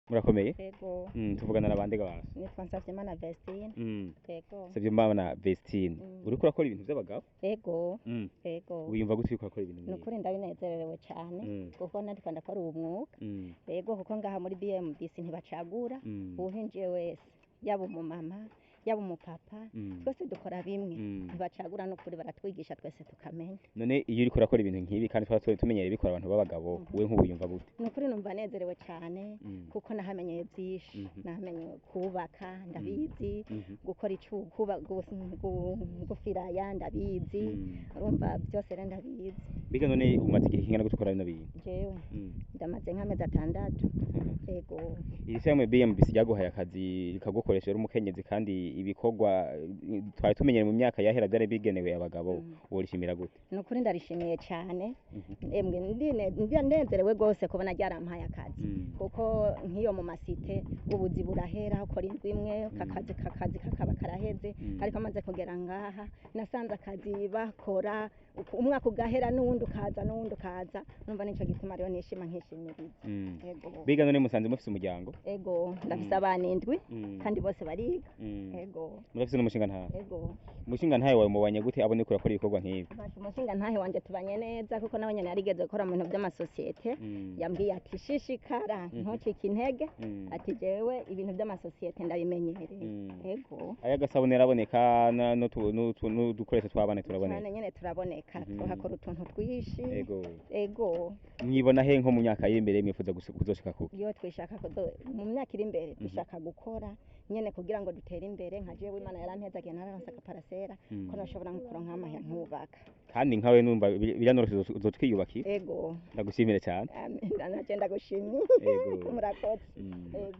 Murakomeye? Yego. Tuvugana na bande gabasa? Nitwa Nsavyimana Vestine. Yego. Nsavyimana Vestine. Uriko urakora ibintu vy'abagabo? Yego. Yego. Wiyumva gute uriko urakora ibintu nk'ibi? Nukuri ndabinezererewe cane kuko nariko ndakora uwo mwuga. Yego, kuko ngaha muri BMBC ntibacagura. Uwuhinjiye wese, yaba umumama, yaba umupapa, twese dukora bimwe. Ntibacagura nukuri, baratwigisha twese tukamenya. None iyo uriko urakora ibintu nk'ibi kandi twaba tumenyereye bikora abantu b'abagabo, wewe nk'ubu wiyumva gute? Nukuri numva nezerewe cane kuko nahamenyeye vyinshi. Nahamenye kubaka, ndabizi. Gukora icu kuba gufiraya ndabizi. Urumva byose rero ndabizi. Mbega none umaze igihe kingana gute ukora bino bintu? Jewe ndamaze nk'amezi 6. Yego. Iri shyirahamwe BMBC ryaguhaye akazi rikagukoresha uri umukenyezi, kandi ibikorwa twari tumenyereye mu myaka yahera byari bigenewe abagabo, worishimira gute? Nukuri ndarishimiye cane. Emwe, ndanezerewe rwose kubona ryarampaye akazi, kuko nk'iyo mu masite ubuzi burahera, ukora indwi imwe, kakazi kakazi kakaba karaheze. Ariko amaze kugera ngaha nasanze akazi bakora umwaka ugahera, n'uwundi ukaza, n'uwundi ukaza. Numva nico gituma rero nishima nkishimiriza. Yego. Mbega none musanze mufise umuryango? Ego, ndafise abana 7 kandi bose bariga. Ego. Murafise n'umushinga ntahe? Ego. Umushinga ntahe wawe mubanye gute abone ko urakora ibikorwa nk'ibi? Basha, umushinga ntahe wanje tubanye neza, kuko nawe nyene yarigeze gukora mu bintu vy'amasosiyete. Yambwiye ati: "Shishikara, ntucike intege." Ati: "Jewe ibintu vy'amasosiyete ndabimenyereye." Ego. Aya gasabune araboneka n'udukoresho tw'abana turaboneka? Cane nyene, turaboneka. Tuhakora utuntu twinshi. Ego. Ego. Mwibona he nko mu myaka iri imbere? Mwifuza kuzoshika kuki? Iyo twishaka mu myaka iri imbere, dushaka gukora nyene kugira ngo dutere imbere. Nka jewe Imana yarampezagiye, nararonse agaparasera ko noshobora nko kuronka amahera nkubaka. Kandi nkawe numva biranoroshe, uzotwiyubakira. Ego. Ndagushimire cyane. Amen, naje ndagushimiye. Ego. Murakoze. Ego.